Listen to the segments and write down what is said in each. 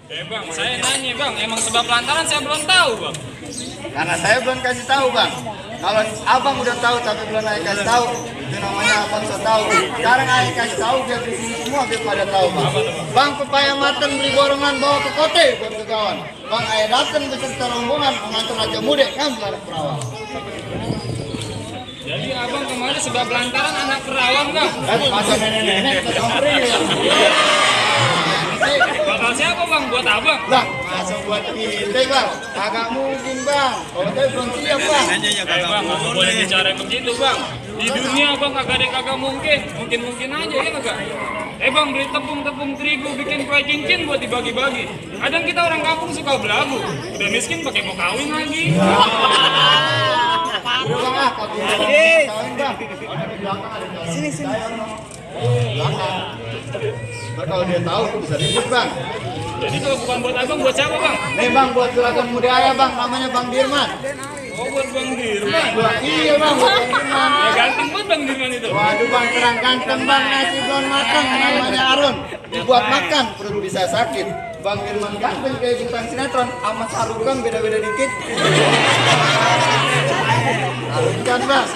Bang, saya nanya bang, emang sebab lantaran saya belum tahu bang. Karena saya belum kasih tahu bang. Kalau abang udah tahu tapi belum saya kasih tahu, itu namanya abang so tahu. Sekarang saya kasih tahu biar di sini semua biar pada tahu bang. Bang pepaya matang beli borongan bawa ke kota buat ke kawan. Bang ayah datang beserta rombongan mengantar Raja Muda kan belakang perawan. Jadi abang kemarin sebab lantaran anak perawan bang. Masa nenek-nenek kita samperin ya. Bakal siapa bang buat abang? Lah, masa buat kita bang? Agak mungkin bang. Kalau saya belum siap bang. Bang, nggak boleh bicara begitu bang. Di dunia bang kagak mungkin. Mungkin aja ya kagak. Bang beli tepung terigu bikin kue cincin buat dibagi-bagi. Kadang kita orang kampung suka belagu. Udah miskin pakai mau kawin lagi. Udah bang ah, kawin bang. Sini. Belakang. Ntar kalau dia tahu bisa ribut bang. Jadi kalau bukan buat abang, buat siapa bang? Nih bang, buat juragan muda ayah bang, namanya Bang Dirman. Oh buat Bang Dirman. Iya bang, buat Bang Dirman. Ya ganteng banget Bang Dirman itu. Waduh bang, terang ganteng bang, nasi belum matang, namanya Arun. Dibuat makan, perut bisa sakit. Bang Dirman ganteng kayak bintang sinetron, sama Sarung bang beda-beda dikit. Arun kan bang.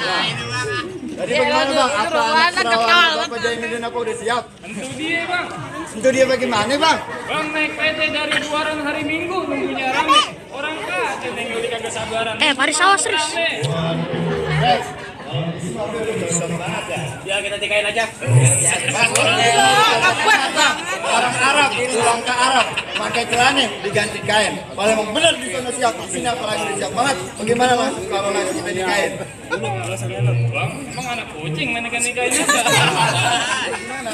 Jadi bagaimana bang? Apa anak perawan Bapak Jainuddin apa udah siap? Tentu dia bang. Itu dia bagaimana bang? Bang naik PT dari Buaran hari Minggu nunggunya rame. Orang kacau tinggal di kagak sabaran. Paris awas Riz. Ya kita tikain aja. Orang Arab, pulang ke Arab, pakai celana diganti kain. Kalau emang benar di sana siap, di sini apalagi udah siap banget. Bagaimana langsung kalau langsung kita nikahin? Bang, emang anak kucing main nikahin juga.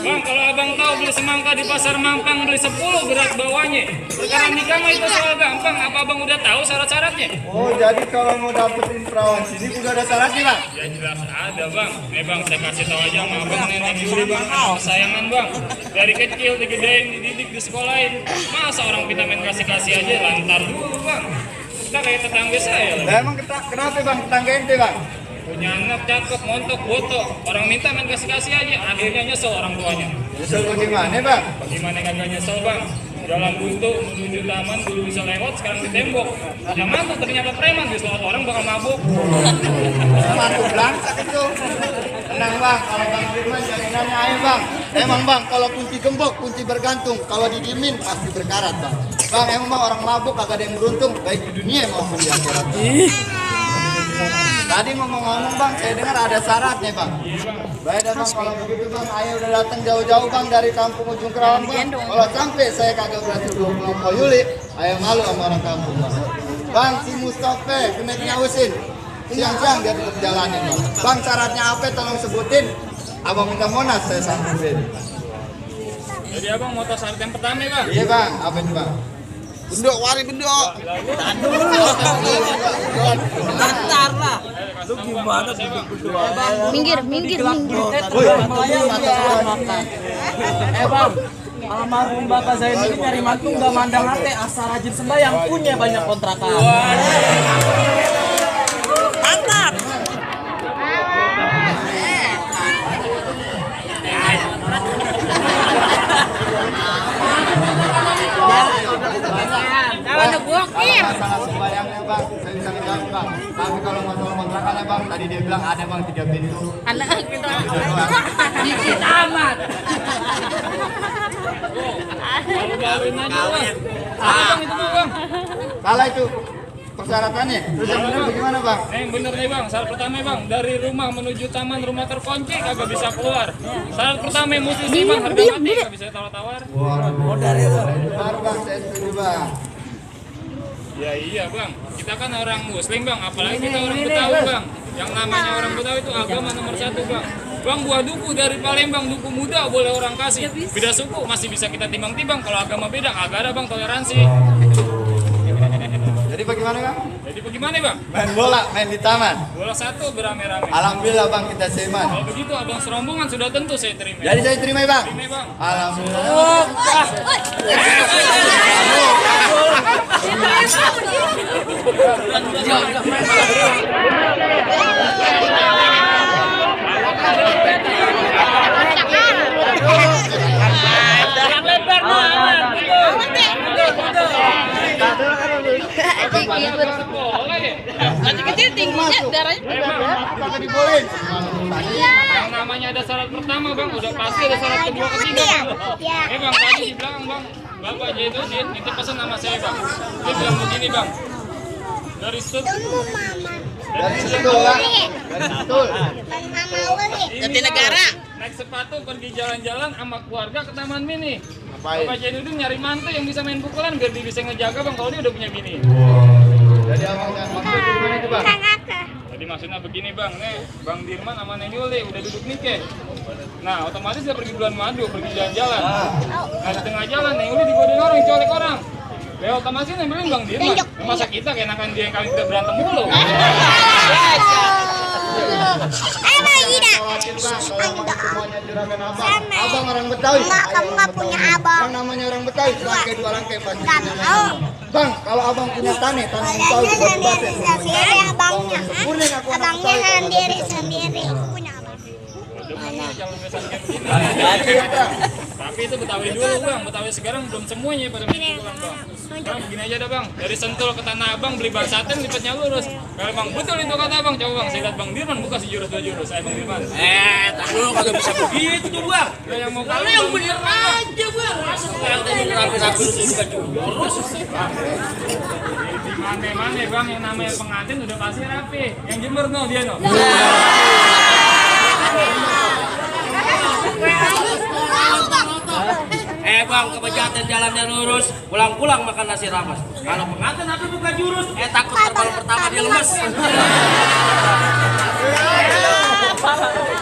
Bang, kalau abang tahu beli semangka di pasar Mampang beli 10 berat bawahnya. Perkara nikah mah itu soal gampang. Apa abang udah tahu syarat-syaratnya? Oh, jadi kalau mau dapetin perawan sini udah ada syaratnya bang? Ya jelas ada bang. Bang, saya kasih tahu aja sama abang nenek dulu bang. Anak kesayangan bang. Dari kecil digedein, dididik, disekolahin. Masa orang kita main kasih-kasih aja lantar dulu bang. Kita kayak tetangga saya lah. Nah, emang kenapa bang tetangga ente bang? Punya anak cakep, montok, botok. Orang minta main kasih-kasih aja. Akhirnya nyesel orang tuanya. Nyesel bagaimana bang? Bagaimana kagak nyesel bang? Jalan buntu menuju taman dulu bisa lewat, sekarang di tembok. Yang mantu ternyata preman, diselot orang bakal mabuk. Mantu belangsak itu. Tenang bang, kalau Bang Dirman jaminannya ayo bang. Emang bang, kalau kunci gembok, kunci bergantung. Kalau didiemin pasti berkarat bang. Bang, emang bang orang mabuk kagak ada yang beruntung, baik di dunia maupun di akhirat. Tadi ngomong-ngomong bang, saya dengar ada syaratnya bang. Baik dah bang, kalau begitu bang, ayah udah datang jauh-jauh bang dari kampung ujung Kerawang bang. Kalau sampai saya kagak berhasil pulang ke Yuli, ayah malu sama orang kampung bang. Bang, si Mustafa kena nyausin. Siang-siang dia tetap jalanin bang. Bang, syaratnya apa tolong sebutin. Abang minta monas, saya samperin. Jadi abang mau tahu syarat yang pertama bang? Iya bang, apa itu bang? Bendok, wari bendok. Bentar lah. Lu gimana Minggir. Bang, almarhum Bapak Zainuddin nyari mantu nggak mandang hati, asal rajin sembahyang, punya banyak kontrakan. Mantap. Kalau ada blokir. Masalah sembayangnya bang, saya bisa ngejawab bang. Tapi kalau masalah kontrakannya bang, tadi dia bilang ada bang 3 pintu. Anak kita. Dikit amat. Kawin aja bang. Abang itu bang. Salah itu persyaratannya. Terus yang benar bagaimana bang? Yang bener nih bang, syarat pertama bang, dari rumah menuju taman, rumah terkunci kagak bisa keluar. Syarat pertama musisi bang, harga mati kagak bisa tawar-tawar. Modal itu. Benar bang, saya setuju bang. Ya iya bang, kita kan orang muslim bang, apalagi kita orang Betawi bang. Yang namanya orang Betawi itu agama nomor 1 bang. Bang, buah duku dari Palembang, duku muda boleh orang kasih. Beda suku masih bisa kita timbang-timbang, kalau agama beda agak ada bang toleransi. Jadi bagaimana bang? Jadi bagaimana bang? Main bola, main di taman. Bola 1 beramai-ramai. Alhamdulillah bang kita seman. Kalau begitu abang serombongan sudah tentu saya terima. Jadi saya terima ya bang. Terima bang. Alhamdulillah. Yang lebar kagak dibolehin. Yang namanya ada syarat pertama bang, udah pasti ada syarat kedua ketiga bang. Bang tadi di belakang bang, Bapak Jainuddin nitip pesan nama saya bang. Dia bilang begini bang, dari Sentul bang, dari Sentul. Jatinegara. Naik sepatu pergi jalan-jalan sama keluarga ke Taman Mini. Ngapain? Bapak Jainuddin nyari mantu yang bisa main pukulan biar dia bisa ngejaga bang kalau dia udah punya bini. Jadi abang yang maksud gimana itu bang? Tadi maksudnya begini bang, nih Bang Dirman sama Neng Yuli udah duduk nikah. Nah otomatis dia pergi bulan madu, pergi jalan-jalan. Nah di tengah jalan Neng Yuli digodain orang, colek orang. Ya otomatis yang beliin Bang Dirman. Masa kita keenakan dia yang kali kita berantem mulu. Khawatir bang, kalau semuanya juragan abang. Abang orang Betawi. Kamu nggak punya abang. Yang namanya orang Betawi, selangkai dua langkai pasti punya nama. Bang, kalau abang punya tanah Betawi buat batin. Abangnya. Kuning aku anak Abangnya Betawi. sendiri. Punya abang. Jangan biasa kayak begini. Tapi itu Betawi dulu bang, Betawi sekarang belum semuanya pada main pukulan bang. Bang begini aja dah bang, dari Sentul ke Tanah Abang beli ban saten lipatnya lurus. Kalau bang betul itu kata abang, coba bang saya lihat Bang Dirman buka sejurus dua jurus, saya Bang Dirman. Tak dulu kagak bisa begitu tuh bang. Lah yang mau Kalau kalah yang bener aja bang. Masa sekarang tadi rapi-rapi itu juga jurus. di mana bang yang namanya pengantin udah pasti rapi. Yang Jember no dia no. Bang, kebejakan jalannya lurus, pulang-pulang makan nasi rames. Kalau pengantin apa buka jurus, takut terbang pertama dia lemes.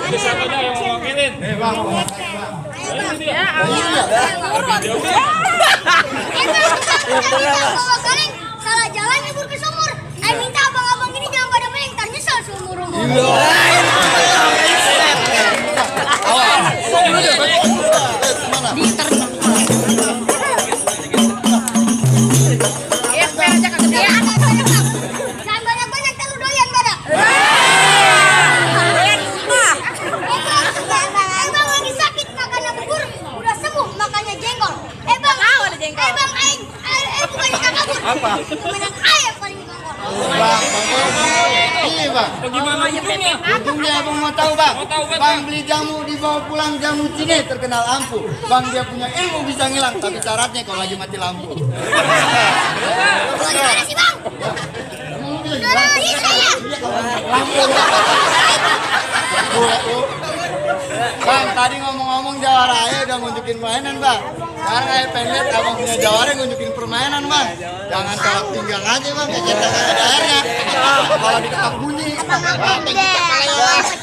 Itu siapa dah yang mau wakilin? Bang, Ini dia. Salah jalan nyebur ke sumur. Minta abang-abang ini jangan pada main, ntar nyesel seumur umur. Jangan banyak-banyak, terus doyan pada. Bang lagi sakit makanya bubur, udah sembuh makanya jengkol. Bang, bang, bukannya kabur. Apa? Kemenang ayam paling jengkol. Iya bang. Bagaimana ujungnya? Ujungnya abang mau tahu bang. Mau tahu, Bang. Bang beli jamu dibawa pulang jamu Cine terkenal ampuh. Bang dia punya ilmu bisa ngilang tapi syaratnya kalau lagi mati lampu. Gimana sih bang? Emang lu bisa Udah ngilang? bisa ya? Iya kalau lampu. Bang tadi ngomong-ngomong jawara aja udah ngunjukin mainan bang. Sekarang aja pengen lihat abang punya jawara ngunjukin permainan bang. Jangan tolak pinggang aja bang, ya cetak ada airnya. Kalau diketok bunyi.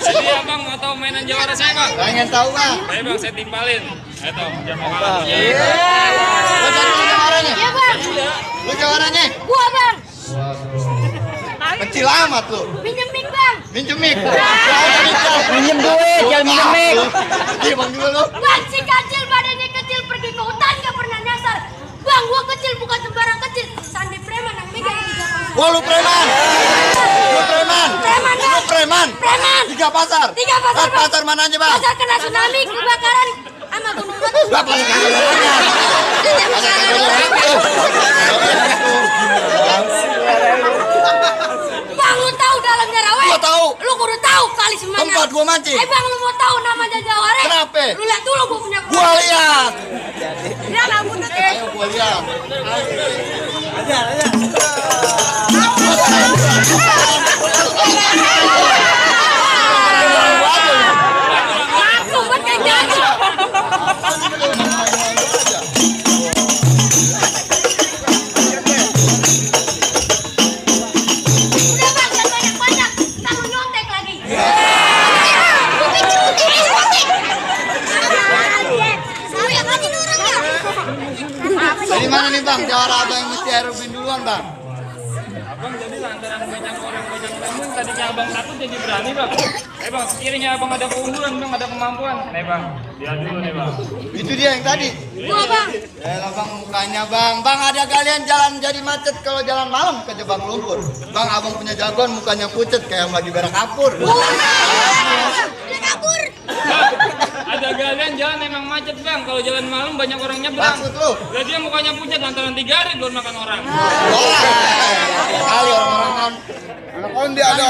Jadi abang mau tahu mainan jawara saya bang? Pengen tahu bang. Saya bang saya timpalin. Itu jangan kalah. Lo jadi jawaranya? Iya bang. Lo jawaranya? Gua bang. Kecil amat lo. Pinjem mic bang. Minjem mic. Minjem duit, jangan minjem mic. Iya bang juga lo. Bang si kecil badannya kecil pergi ke hutan gak pernah nyasar. Bang gua kecil bukan sembarang kecil. Sandi preman yang megang 3 pasar. Wah lu preman. Lu preman. Preman, Bang. Lu preman. Preman. 3 pasar. 3 pasar, Bang. Pasar mana aja bang? Pasar kena tsunami kebakaran sama gunung meletus. Lah paling kagak banyak. Bang lu tahu dalamnya rawe? Gua tahu. Lu kudu tahu kali semana. Tempat gua mancing. Bang lu mau tahu namanya jawara? Kenapa? Lu lihat dulu gua punya Gua lihat. Ya rambutnya tuh. Ayo gua lihat. Aku buat kayak jajan. Udah bang, jangan banyak-banyak. Ntar lu nyontek lagi. Saya kan ini orangnya. Dari mana nih bang? Jawara abang yang mesti aerobin duluan bang. Abang jadi lantaran banyak orang banyak ilmu tadinya abang takut jadi berani bang. Bang sekiranya abang ada keunggulan bang ada kemampuan. Nih bang, lihat dulu nih bang. Itu dia yang tadi. Gua bang. Yalah bang mukanya bang. Bang ada kalian jalan jadi macet kalau jalan malam kejebak lumpur. Bang abang punya jagoan mukanya pucet kayak yang lagi berak kapur. Udah kabur. Ada galian jalan emang macet bang. Kalau jalan malam banyak orang nyebrang. Maksud lu? Lah dia mukanya pucat lantaran 3 hari belum makan orang. Kali orang-orang kan. Anak onde ada.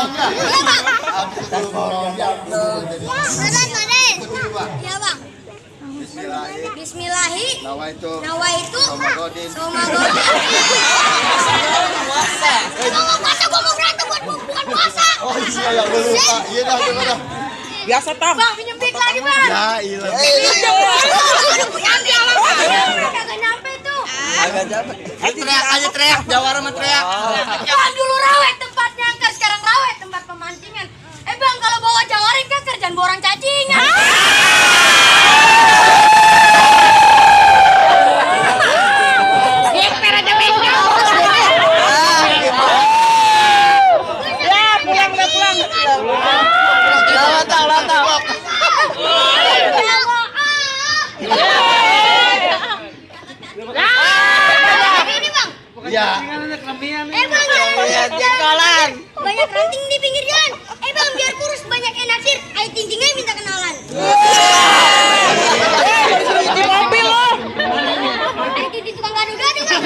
Habis itu orang Raden. Iya bang. Bismillahi. Nawaitu. Somagodin. Puasa. Emang mau puasa gua mau berantem bukan puasa. Oh iya ya gue lupa. Iya dah. Biasa tang. Bang pinjem big lagi bang. Ya ilah. Udah punya kagak nyampe tuh. Teriak, Jawara mah teriak. Bang dulu rawe tempatnya kan sekarang rawe tempat pemancingan. Bang kalau bawa jawarin kan kerjaan borang cacingan. Iya. Bang, banyak ranting di pinggir jalan. Bang, biar kurus banyak naksir. Ayo tintingnya minta kenalan. Di mobil loh. Ayo tinting tukang gado-gado bang.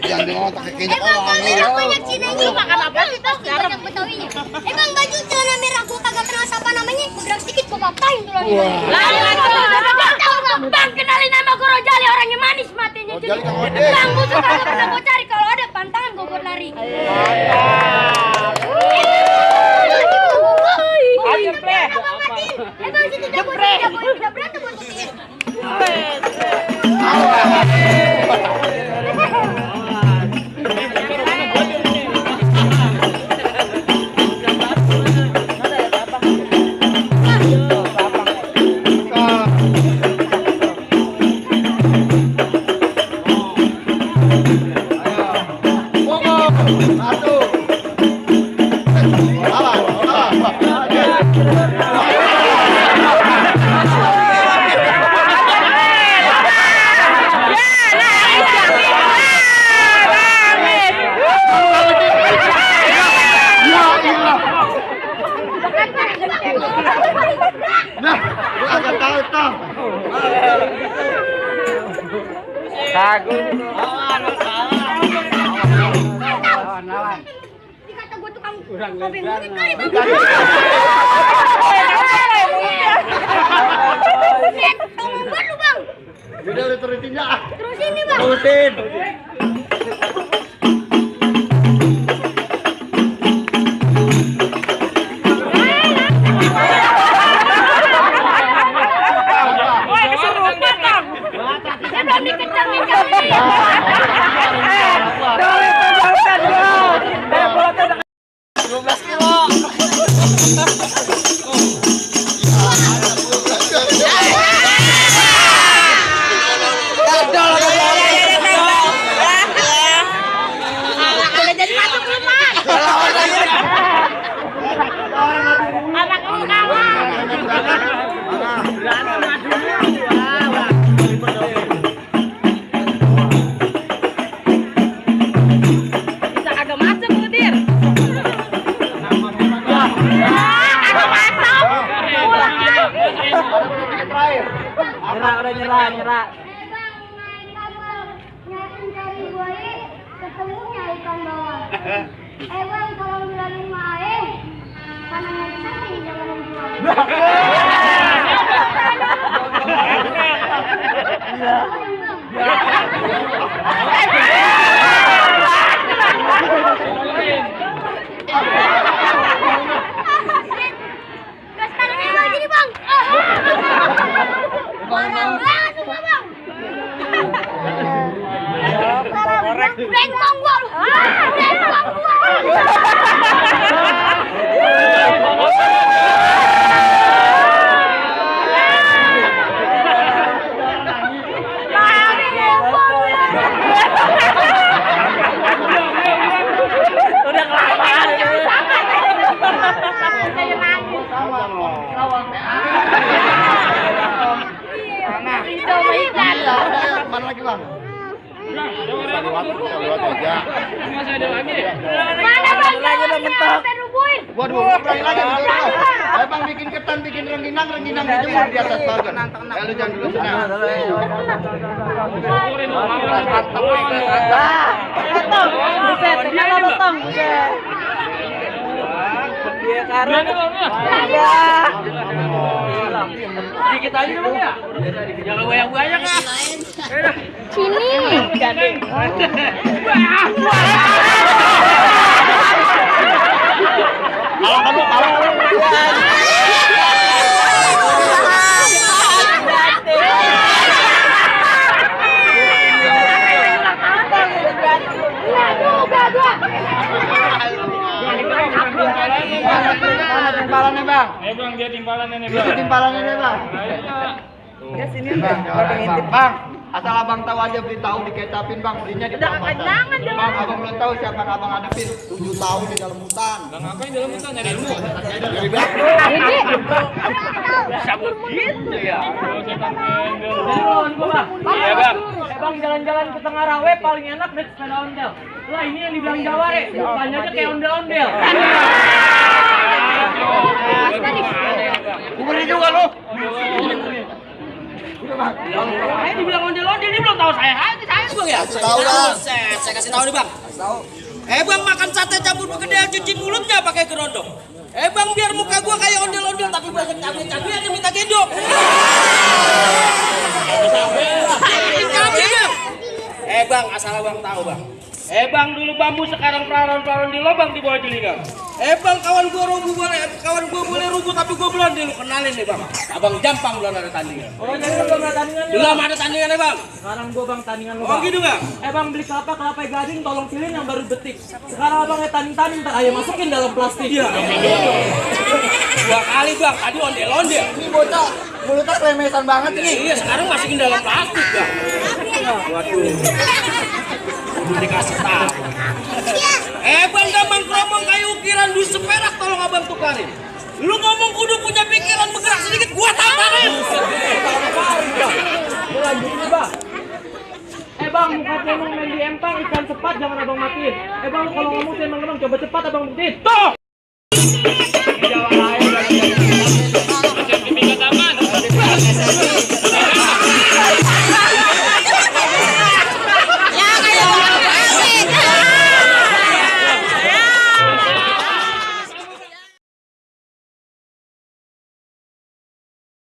Jangan ngomong pakai keinjak Bang, orang. merah banyak Cinanya. Makan apa sih tuh? Banyak Betawinya. Bang, baju celana merah gua kagak kenal siapa namanya. Gua gerak sedikit gua patahin tuh lagi. Bang, kenalin nama gua Rojali, orangnya manis matinya. Rojali Kang Ode. Bang, musuh kagak pernah gua cari. Kalau ada pantangan gua lari. Ayo play. Bang, situ jago bisa berantem buat buktiin. Dikata gua tukang kopi murid kali bang. Tunggu lu bang. Udah terusin ya. Terus ini bang. Terusin. Nyerah. Cari buaya, ketemunya ikan bawal. Bang, tolong bilangin Mae, tanahnya di samping jangan dijual. Gas tanahnya bang, jadi bang. Bengkong gua lu. Bengkong gua. Udah kelamaan. Mana lagi bang? Masih ada lagi. Mana bang? Lagi udah mentok. Waduh, berani lagi betul. Ayo bang bikin ketan, bikin rengginang dijemur di atas bagan. Ayo lu jangan dulu senang. Buset, kenapa lotong? Buset. Dia karung. Iya. Dikit aja dong ya. Jangan banyak-banyak ah. Sini. Gandeng. Timpalannya bang. Bang, dia timpalannya nih Itu bang. timpalannya nih bang. Ya sini Bang, bang, asal abang tahu aja beritahu diketapin bang, belinya di Prambanan. Bang, abang belum tahu siapa yang abang hadapin. 7 tahun di dalam hutan. Bang, ngapain dalam hutan nyari ilmu? Dari belakang. Sabut gitu ya. Iya bang. Bang jalan-jalan ke tengah rawe paling enak naik sepeda ondel. Lah ini yang dibilang Jawa bukannya aja kayak ondel-ondel. Kuburin juga lu. Saya dibilang ondel-ondel, dia belum tahu saya bang ya. Tahu bang. Saya kasih tahu nih bang. Bang makan sate campur pegedean cuci mulutnya pakai gerondong. Bang biar muka gua kayak ondel-ondel tapi banyak cabai yang minta gendong. Bang asal abang tahu bang. Bang dulu bambu sekarang pelaron-pelaron di lubang di bawah telinga. Bang kawan gua boleh rubuh tapi gua belum lu kenalin nih bang. Abang Jampang belum ada tandingan. Oh jadi belum ada tandingan nih. Belum ada tandingan nih bang. Sekarang gua bang tandingan lu Oh bang. gitu bang. Bang beli kelapa gading tolong pilih yang baru betik. Sekarang abang tanding-tanding ntar ayo masukin dalam plastik. Iya. 2 kali bang, tadi ondel-ondel. Ini bocah mulutnya klemesan banget ini. Iya sekarang masukin dalam plastik bang. Waduh. Udah dikasih tahu. Bang gampang keromong kayak ukiran dus seperak tolong abang tukarin. Lu ngomong kudu punya pikiran bergerak sedikit gua tambahin. Lanjutin bang. Bang muka emang main di empang ikan cepat jangan abang matiin. Bang kalau ngomong saya emang coba cepat abang buktiin. Tuh,